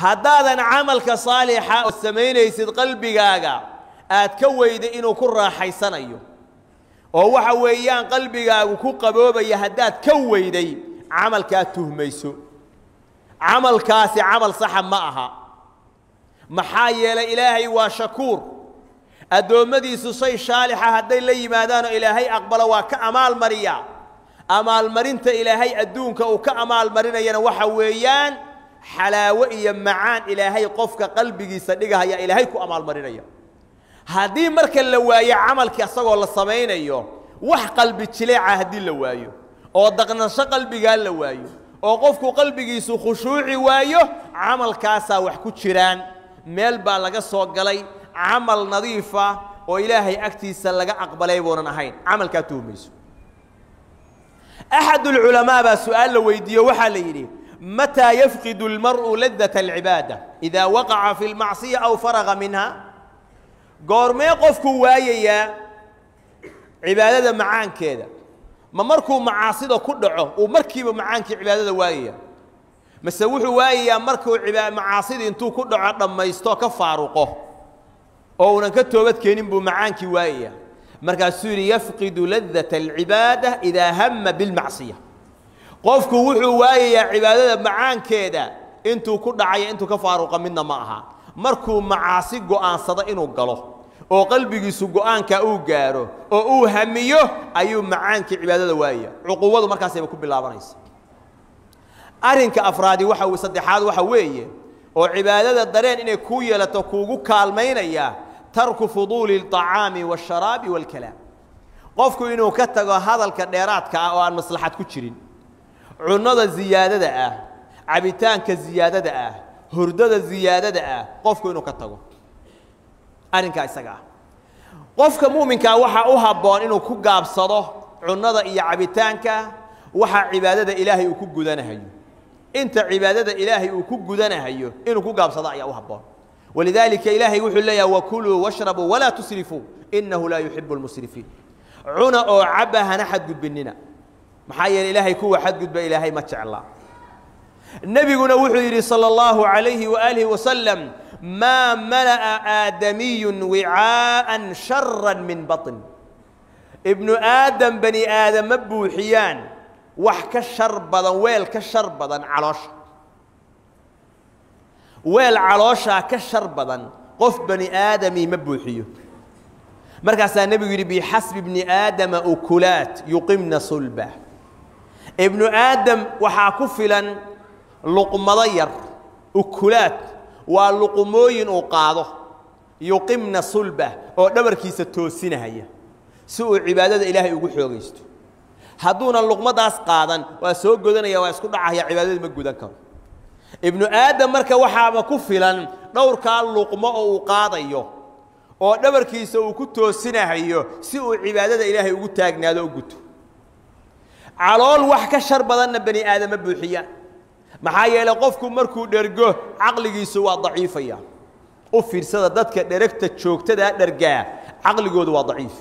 Haddaadan camalka saalixa oo samaynaysid qalbigaaga aad ka weyday inuu ku raaxaysanayo oo waxa weeyaan qalbigaagu ku qaboobaya, haddaad ka weyday, camalkaa tuhmayso, camalkaasi camal saxa ma aha. Maxaa yeelay, Ilaahay waa shakuur. Addoommadiisu shay saalixa hadday la yimaadaanoo Ilaahay aqbalo, waa ka amaalmariyaa. Amaalmarinta Ilaahay adduunka uu ka amaalmarinayana waxa weeyaan xalaawo iyo macaan Ilaahay qofka qalbigiisa dhigahaya, Ilaahay ku amaalmarinaya. Haddii marka la waayo camalkii asagoo la samaynayo wax qalbi jileeca, haddii la waayo oo daqnasho qalbigaa la waayo oo qofku qalbigiisu khushuuci waayo, camalkaasaa wax ku jiraan, meel baa laga soo galay. Camal nadiifa oo Ilaahay agtiisa laga aqbalay buunan ahayn, camalkaa tuhmayso. Axad ulculamaa baa su-aal la weydiiyo, waxaa la yidhi: mataa yafqidu اlmar'u ladata alcibaada, idaa waqaca fi اlmacsiya aw faraga minha? Goormee qofku waayayaa cibaadada macaankeeda? Ma markuu macaasida ku dhaco uu markiiba macaankii cibaadada waayaya, mase wuxuu waayayaa markuu macaasidii intuu ku dhaco dhammaysto, ka faaruqo oo uunan ka toobad keenin buu macaankii waayaya? Markaasuu yidhi: yafqidu ladata alcibaada idaa hama bilmacsiya. Qofku wuxuu waayayaa cibaadada macaankeeda intuu ku dhacaya, intuu ka faaruqa midna ma aha. Markuu macaasi go'aansado inuu galo oo qalbigiisu go'aankaa uu gaaro oo uu hamiyo, ayuu macaankii cibaadada waayaya. Cuquubadu markaasayba ku bilaabanaysa. Arrinka afraadi waxa, saddexaad, waxa weeye oo cibaadada dareen inay kuu yeelato kuugu kaalmaynaya tarku fuduuli الطacaami والsharaabi والkalaam. Qofku inuu ka tago hadalka dheeraadka ah oo aan maslaxad ku jirin, cunnada ziyaadada ah, cabitaanka ziyaadada ah, hurdada ziyaadada ah, qofku inuu ka tago arrinkaa isaga ah. Qofka muuminkaa waxaa u habboon inuu ku gaabsado cunnada iyo cabitaanka waxaa cibaadada Ilaahay uu ku gudanahayo. Inta cibaadada Ilaahay uu ku gudanahayo inuu ku gaabsado ayaa u habboon. Walidaalika Ilaahay wuxuu leeyahay: wakuluu washrabuu walaa tusrifuu, innahu laa yuxibu lmusrifiin. Cuna oo cabba, hana xadgudbinina, maxaa yeele Ilaahay kuwa xadgudba Ilaahay ma jecla. Nebiguna wuxuu yidhi salى اllahu عalayhi waaalihi wasalam: maa mala'a aadamiyun wicaa'an shara min baطn. Ibnu aadam, bani aadam ma buuxiyaan wax ka shar badan, weel ka shar badan caloosha. Weel calooshaa ka shar badan qof bani aadamii ma buuxiyo. Markaasaa nebigu yidhi: bixasbi bni aadama ukulaat yuqimna sulba. Ibnu aadam waxaa ku filan luqmado yar. Ukulaat waa luqmooyin uu qaado, yuqimna sulba, oo dhabarkiisa toosinahaya si uu cibaadada Ilaahay ugu xoogaysto. Hadduuna luqmadaas qaadan, waa soo godanaya, waa isku dhacaya, cibaadadii ma gudan karo. Ibnu aadam marka waxaaba ku filan dhowrkaa luqmo oo uu qaadayo oo dhabarkiisa uu ku toosinahayo si uu cibaadada Ilaahay ugu taagnaado o guto. Calool wax ka shar badanna bani aadam ma buuxiyaan, maxaa yeelay qofku markuu dhergo caqligiisu waa daciifaya. U fiirsada dadka dheregta joogtadaa dhergaa, caqligoodu waa daciif.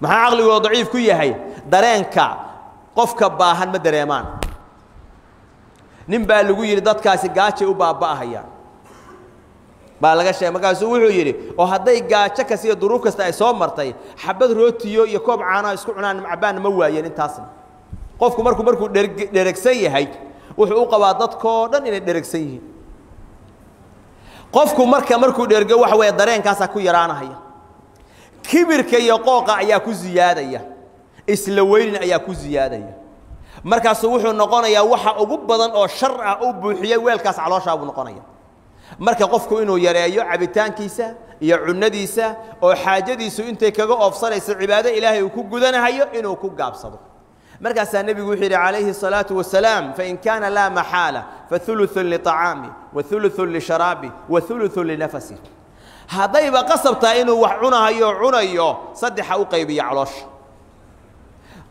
Maxaa caqligooda daciif ku yahay? Dareenka qofka baahan ma dareemaan. Nin baa lagu yidhi dadkaasi gaajay u baaba'ahayaan baa laga sheegay. Markaasuu wuxuu yidhi: oo hadday gaajo kasta iyo duruuf kasta ay soo martay, xabad rootiyo iyo koob caano isku cunaan cabaanna ma waayeen. Intaasna qofku markuu dheregsan yahay, wuxuu u qabaa dadkoo dhan inay dheregsan yihiin. Qofku marka markuu dhergo, waxa weeye dareenkaasaa ku yaraanahaya, kibirka iyo qooqa ayaa ku ziyaadaya, isla weynin ayaa ku ziyaadaya. Markaasuu wuxuu noqonayaa waxa ugu badan oo shar ah u buuxiyey weelkaas calooshaa buu noqonaya. Marka qofku inuu yareeyo cabitaankiisa iyo cunnadiisa oo xaajadiisu intay kaga oofsanayso cibaado Ilaahay uu ku gudanahayo inuu ku gaabsado. Markaasaa nebigu wuxuu yidhi calayhi الsalaaةu wasalaam: fain kaana laa maxaala, faثuluثu liطacaami wa ثuluثu lisharaabi wa ثuluثu linafasi. Haddayba qasab tahay inuu wax cunahayo cunayo, saddexa u qaybiya caloosha: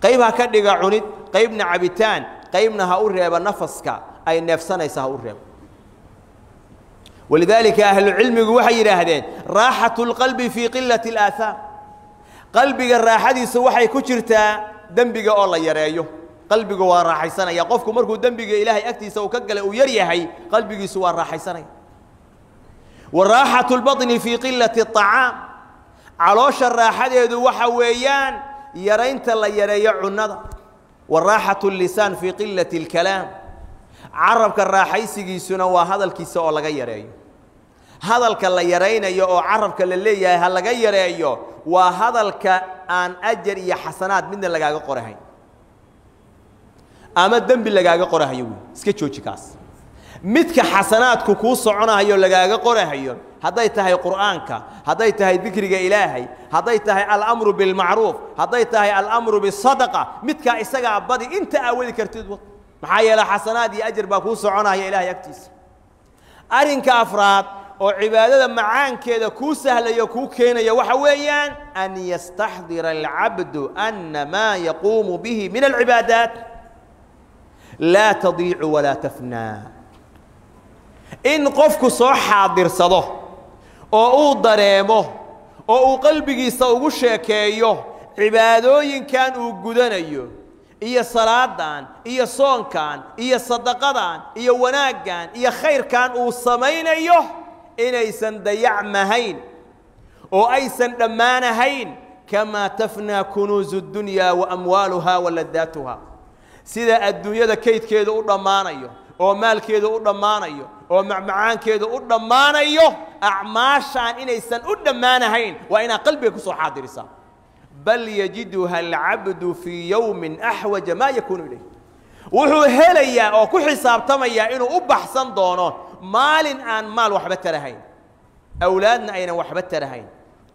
qayb ha ka dhiga cunid, qaybna cabitaan, qaybna ha u reeba nafaska ay neefsanaysa ha u reebo. Walidaalika ahlucilmigu waxay yidhaahdeen: raaxaة اlqalbi fii qilati اlaahaam. Qalbiga raaxadiisu waxay ku jirtaa dembiga oo la yareeyo. Qalbigu waa raaxaysanaya. Qofku markuu dembiga Ilaahay agtiisa uu ka galay uu yar yahay, qalbigiisu waa raaxaysanaya. Wa raaxatu lbaطni fii qilati aطacaam, caloosha raaxadeedu waxa weeyaan yaraynta la yareeyo cunnada. Wa raaxatu lisaan fii qilati اlkalaam, carabka raaxaysigiisuna waa hadalkiisa oo laga yareeyo. Hadalka la yaraynayo oo carabka la leeyahay ha laga yareeyo waa hadalka aan ajar iyo xasanaad midna lagaaga qorahayn ama dembi lagaaga qorahayo. Wey iska jooji kaas. Midka xasanaadku kuu soconahayo lagaaga qorahayo, hadday tahay qur'aanka, hadday tahay dikriga Ilaahay, hadday tahay alamru bilmacruuf, hadday tahay alamru bisadaqa, midkaa isagaa badi inta aawadi kartid. Maxaa yeele xasanaad iyo ajar baa kuu soconaya Ilaahay agtiisa. Arrinka afraad oo cibaadada macaankeeda kuu sahlayo, kuu keenaya, waxa weeyaan an yastaxdira alcabdu ana maa yaquumu bihi min alcibaadaat laa tadiicu walaa tafnaa. In qofku soo xaadirsado oo uu dareemo oo uu qalbigiisa ugu sheekeeyo cibaadooyinkan uu gudanayo iyo salaadan iyo soonkan iyo sadaqadan iyo wanaaggan iyo khayrkan uu samaynayo inaysan dayacmahayn oo aysan dhammaanahayn, kamaa tafnaa kunuuzu اdunyaa wa amwaaluha wa ladaatuha. Sida adduunyada kaydkeedu u dhammaanayo oo maalkeedu u dhammaanayo oo macmacaankeedu u dhammaanayo, acmaashaan inaysan u dhammaanahayn waa inaad qalbiga ku soo xaadirisaa. Bal yajiduha alcabdu fii yowmin axwaja maa yakuunu ilayh, wuxuu helayaa oo ku xisaabtamayaa inuu u baxsan doono maalin aan maal waxba tarahayn, awlaadna aynan waxba tarahayn,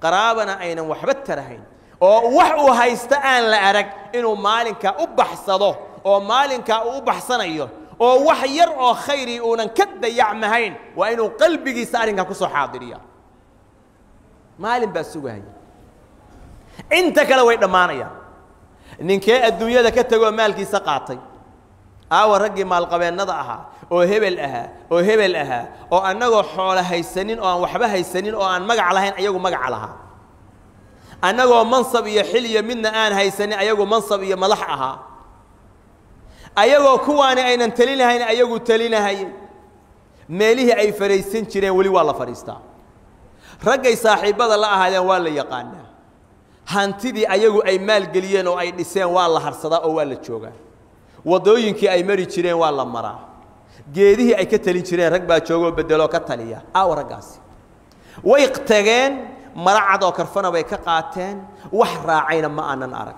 qaraabana aynan waxba tarahayn, oo wax uu haysto aan la arag, inuu maalinkaa u baxsado oo maalinkaa uu u baxsanayo oo wax yar oo khayrii uunan ka dayacmahayn. Waa inuu qalbigiisa arrinkaa ku soo xaadiriya. Maalin baa sugahaya, inta kale way dhammaanayaan. Ninkee adduunyada ka tegoo maalkiisa qaatay? Aawa raggii maalqabeennada ahaa oo hebel ahaa oo hebel ahaa oo annagoo xoolo haysanin oo aan waxba haysanin oo aan magac lahayn ayagu magaca lahaa, annagoo mansab iyo xil iyo midna aan haysanin ayagu mansab iyo madax ahaa, ayagoo kuwaani aynan telinahayn ayagu telinahayay? Meelihii ay fadhiisan jireen weli waa la fadhiistaa. Raggay saaxiibbada la ahaadeen waa la yaqaanaa. Hantidii ayagu ay maalgeliyeen oo ay dhiseen waa la harsadaa oo waa la joogaa. Waddooyinkii ay mari jireen waa la maraa. Geedihii ay ka telin jireen rag baa joogoo beddeloo ka taliya. Aawa raggaasi? Way tageen, mara cad oo karfana bay ka qaateen, wax raacayna ma aanan arag.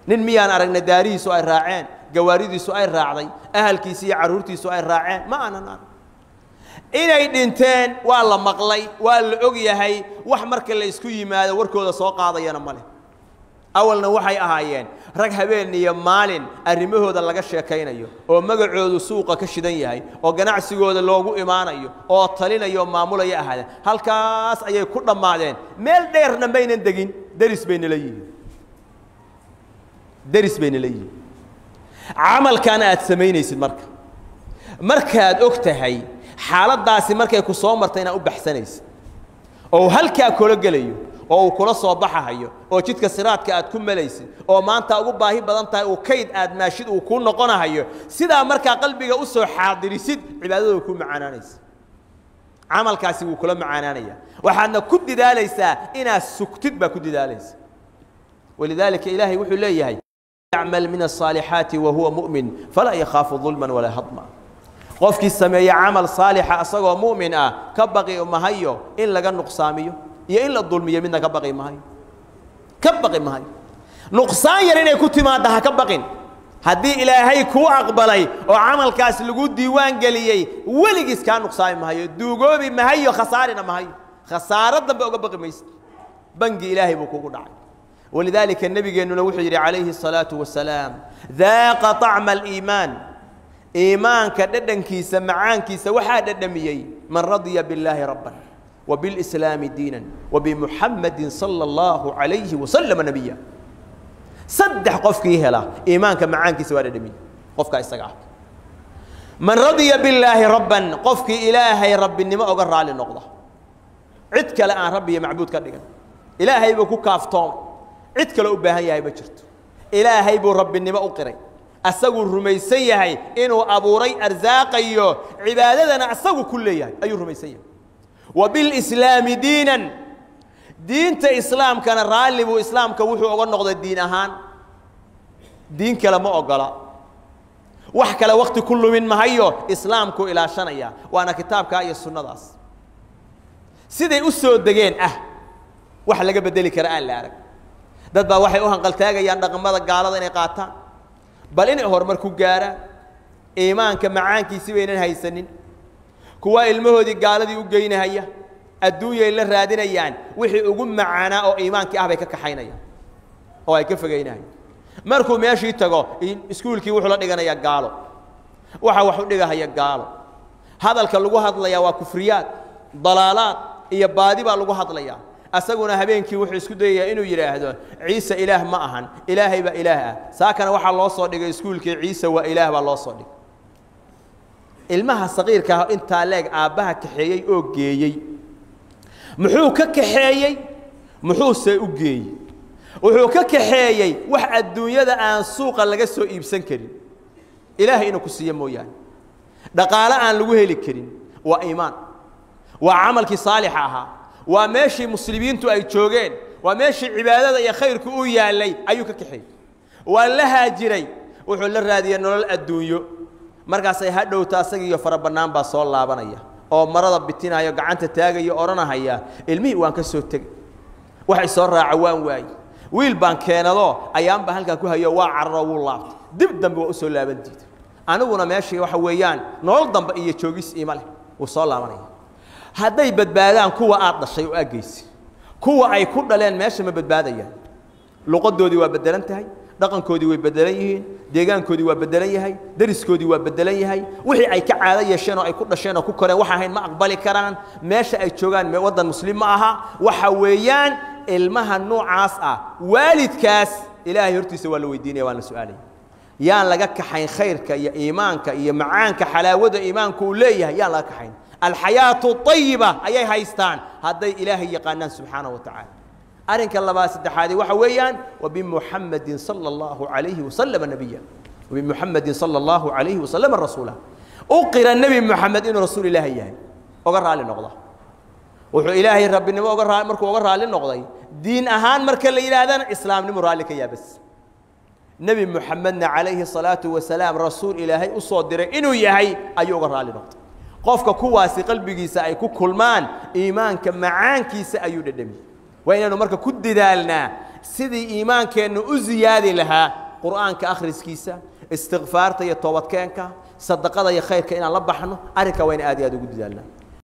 Nin miyaan aragna daarihiisu ay raaceen, gawaaridiisu ay raacday, ahalkiisi iyo carruurtiisu ay raaceen? Ma aanan arag. Inay dhinteen waa la maqlay, waa la og yahay. Wax marka la isku yimaado warkooda soo qaadayana ma leh. Awalna waxay ahaayeen rag habeen iyo maalin arrimahooda laga sheekaynayo oo magacoodu suuqa ka shidan yahay oo ganacsigooda loogu imaanayo oo talinayo oo maamulaya ahaadeen. Halkaas ayay ku dhammaadeen, meel dheerna maynan degin. Deris bay nala yihiin, deris bay nala yihiin. Camalkan aad samaynaysid markaad og tahay xaaladdaasi markay ku soo martay inaad u baxsanaysid oo halkaa kula gelayo oo uu kula soo baxahayo oo jidka siraadka aad ku melaysid oo maanta ugu baahi badan tahay uu kayd aad maashid uu kuu noqonahayo, sidaa markaa qalbiga u soo xaadirisid, cibaadada way kuu macaanaanaysa, camalkaasi wuu kula macaanaanaya. Waxaadna ku didaalaysaa inaad sugtid baa ku didaalaysa. Walidaalika Ilaahay wuxuu leeyahay: yacmal min asaalixaati wa huwa mu'min falaa yakhaafu dulman walaa hadma. Qofkii sameeye camal saalixa asagoo mu'min ah, ka baqi mahayo in laga nuqsaamiyo iyo in la dulmiyo midna ka baqi mahayo, ka baqi mahayo. Nuqsaan yar inay ku timaadda ha ka baqin. Haddii Ilaahay kuu aqbalay oo camalkaas lagu diiwaan geliyey, weligiis kaa nuqsaami mahayo, duugoobi mahayo, khasaarina mahayo. Khasaaro dambe uga baqi maysid, bangi Ilaahay buu kugu dhacay. Walidaalika nebigeennuna wuxuu yidhi calayhi الsalaatu wasalaam: daaqa طacma aliimaan, iimaanka dhadhankiisa macaankiisa waxaa dhadhamiyey man radya billaahi rabban وبالإسلام دينا وبمحمد صلى الله عليه وسلم نبيا. Saddex qofkii hela iimaanka macaankiisa waa dhadhamiyey qofkaa isaga ah. Man radiya billaahi rabban, qofkii Ilaahay rabbinimo oga raali noqda, cid kale aan rabbi iyo macbuud ka dhigan, Ilaahay buu ku kaaftoomay, cid kale u baahan yahay ma jirto, Ilaahay buu rabbinimo u qiray. Asaguu rumaysan yahay inuu abuuray, arsaaqayo, cibaadadana asagu ku leeyahay ayuu rumaysan yahay. Wa bilislaami diinan, diinta islaamkana raalli buu islaamka wuxuu oga noqday diin ahaan, diin kale ma ogola, wax kale wakti ku lumin mahayo, islaamkuu ilaashanaya, waana kitaabkaa iyo sunnadaas siday u soo degeen ah, wax laga bedeli kara aan la arag. Dad baa waxay u hanqaltaagayaan dhaqamada gaalada inay qaataan, bal inay horumar ku gaaraan, iimaanka macaankiisi baynan haysanin. Kuwa ilmahoodii gaaladii u geynahaya, adduunyay la raadinayaan, wixii ugu macaanaa oo iimaankii ah bay ka kaxaynayaan oo ay ka fogeynahayaan. Markuu meeshii tago iskuulkii wuxuu la dhiganayaa gaalo, waxa wax u dhigahaya gaalo, hadalka lagu hadlayaa waa kufriyaad, dalaalaad iyo baadi baa lagu hadlayaa. Asaguna habeenkii wuxuu isku dayayaa inuu yidhaahdo Ciise ilaah ma ahan, ilaahay baa ilaah ah. Saakana waxaa loo soo dhigay iskuulkii Ciise waa ilaah baa loo soo dhigay. Ilmaha saqiirka ah intaa leeg aabbaha kaxeeyey oo geeyey, muxuu ka kaxeeyey? Muxuuse u geeyey? Wuxuu ka kaxeeyey wax adduunyada aan suuqa laga soo iibsan karin, ilaahay inuu ku siiyo mooyaane, dhaqaale aan lagu heli karin, waa iimaan, waa camalkii saalixa ahaa, waa meeshii muslimiintu ay joogeen, waa meeshii cibaadada iyo khayrku u yaallay ayuu ka kaxeeyey. Waa la haajiray, wuxuu la raadiyey nolol adduunyo. Markaasay hadhowta asagiiyo fara bannaan baa soo laabanaya oo marada bitinayo, gacanta taagayo, odhanahaya ilmihii waan ka soo tegey, waxay soo raaca waan waayey, wiil baan keenado ayaan baan halkaa ku hayo, waa cararo, wuu laabtay, dib dambe waa u soo laaban diiday, aniguna meeshii waxa weeyaan nolol dambe iyo joogis iima leh, wuu soo laabanaya. Hadday badbaadaan kuwa aad dhashay oo aggeysi, kuwa ay ku dhaleen meesha ma badbaadayaan. Luqadoodii waa beddelan tahay, dhaqankoodii way beddelan yihiin, deegaankoodii waa beddelan yahay, dariskoodii waa beddelan yahay, wixii ay ka caado yeesheen oo ay ku dhasheen oo ku koreen wax ahayn ma aqbali karaan. Meesha ay joogaan waddan muslim ma aha. Waxa weeyaan ilmaha noocaas ah waalidkaas ilaahay hortiisa waa la weydiinaya, waan la su'aalaya. Yaan laga kaxayn khayrka iyo iimaanka iyo macaanka xalaawada iimaanku uu leeyahay, yaan laga kaxayn. Alxayaatu ayiba ayay haystaan hadday ilaahay yaqaanaan subxaanahu wa tacaala. Arrinka labaad saddexaadi waxa weeyaan wabimuxamadin sala allahu calayhi wasalama nabiya, wabimuxamadin sala allahu calayhi wasalama rasuula. U qira nebi Moxamed inuu rasuul ilaahay yahay, oga raalli noqda. Wuxuu ilaahay rabbinimo oga raa markuu oga raalli noqday, diin ahaan marka la yidhaahdana islaamnimo raalli ka yaa bas. Nebi Moxamedna calayhi salaatu wasalaam rasuul ilaahay u soo diray inuu yahay ayuu uga raalli noqday. Qofka kuwaasi qalbigiisa ay ku kulmaan iimaanka macaankiisa ayuu dhadhamiyey. Waa inaynu marka ku dadaalnaa sidii iimaankeennu u ziyaadi lahaa, qur'aanka akhriskiisa, istikfaarta iyo toobadkeenka, sadaqada iyo khayrka inaan la baxno. Arrinkaa waa in aad iyo aad ugu dadaalnaa.